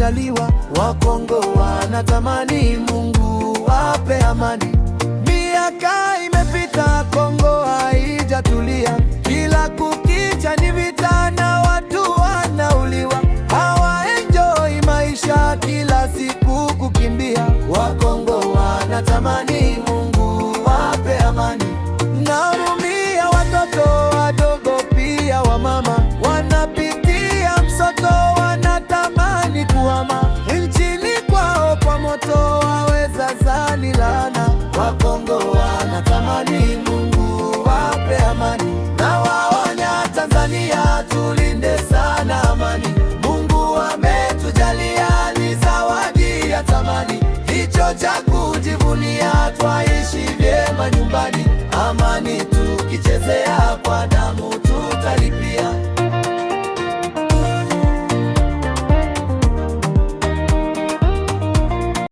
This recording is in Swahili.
tumejaliwa. Wakongo wanatamani Mungu wape amani. Miaka imepita, Kongo haijatulia, kila kukicha ni vita na watu wanauliwa, hawaenjoy maisha, kila siku kukimbia. Wakongo wanatamani Mungu wape amani. Nahurumia watoto wadogo, pia wamama wanapitia msoto, wanatamani kuhama nchini kwao kwa moto, waweza zani laana. Wakongo wanatamani Mungu wape amani, na waonya Tanzania tulinde sana amani. Mungu ametujalia ni zawadi ya thamani, hicho cha kujivunia twaishi.